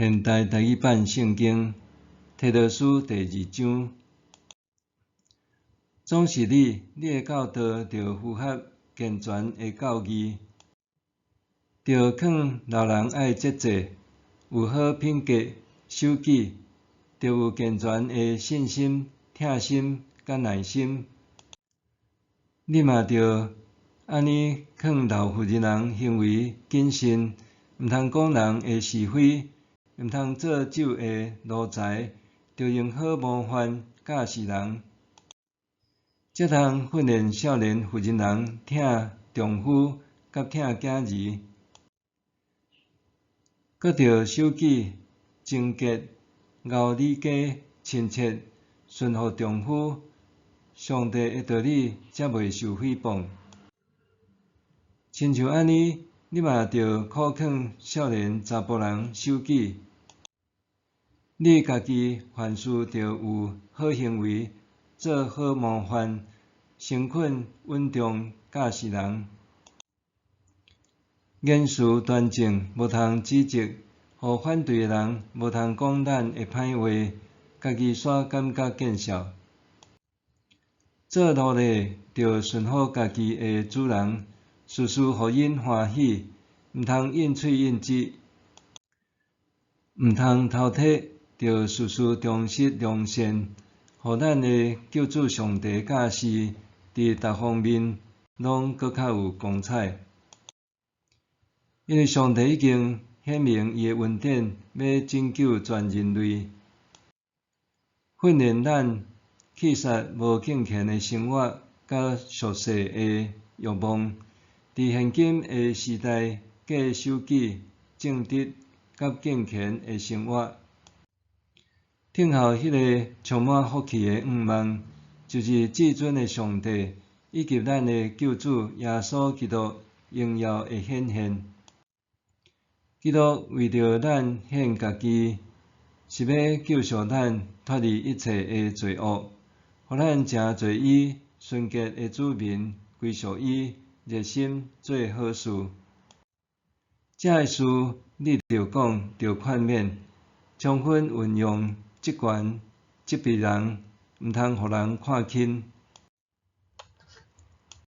現代台語版聖經提多書第二章，總是你，你的教導著符合健全的教義，著勸老人愛節制，有好品格，守己，著有健全的信心、疼心佮耐心。你嘛著按呢勸老婦人人行為謹慎，毋通講人的是非，毋通做酒的奴才，著用好模範教示人。才通訓練少年婦人人疼丈夫佮疼囝兒，閣著守己、貞潔、𠢕理家、親切、順服丈夫，上帝的道理才袂受誹謗。親像按呢，你嘛著苦勸少年查埔人守己。你家己凡事著有好行為，做好模範，誠懇穩重教示人，言辭端正，無通指責，予反對的人無通講咱的歹話，家己煞感覺見笑。做奴隸著順服家己的主人，事事予𪜶歡喜，毋通應喙應舌，毋通偷提，著事事忠實良善，予咱的救主上帝教示，佇逐方面攏閣較有光彩。因為上帝已經顯明伊的恩典，欲拯救全人類，訓練咱棄殺無敬虔的生活，佮俗世的欲望，佇現今的時代過守己、正直佮敬虔的生活。聽候彼个充滿福氣的願望，就是至尊的上帝以及咱的救主耶穌基督榮耀的顯現。基督為著咱獻家己，是欲救贖咱脫離一切的罪惡，予咱成做伊純潔的子民，歸屬伊，熱心做好事。這个事你著講，著勸勉，充分運用職權，責備人，毋通予人看輕。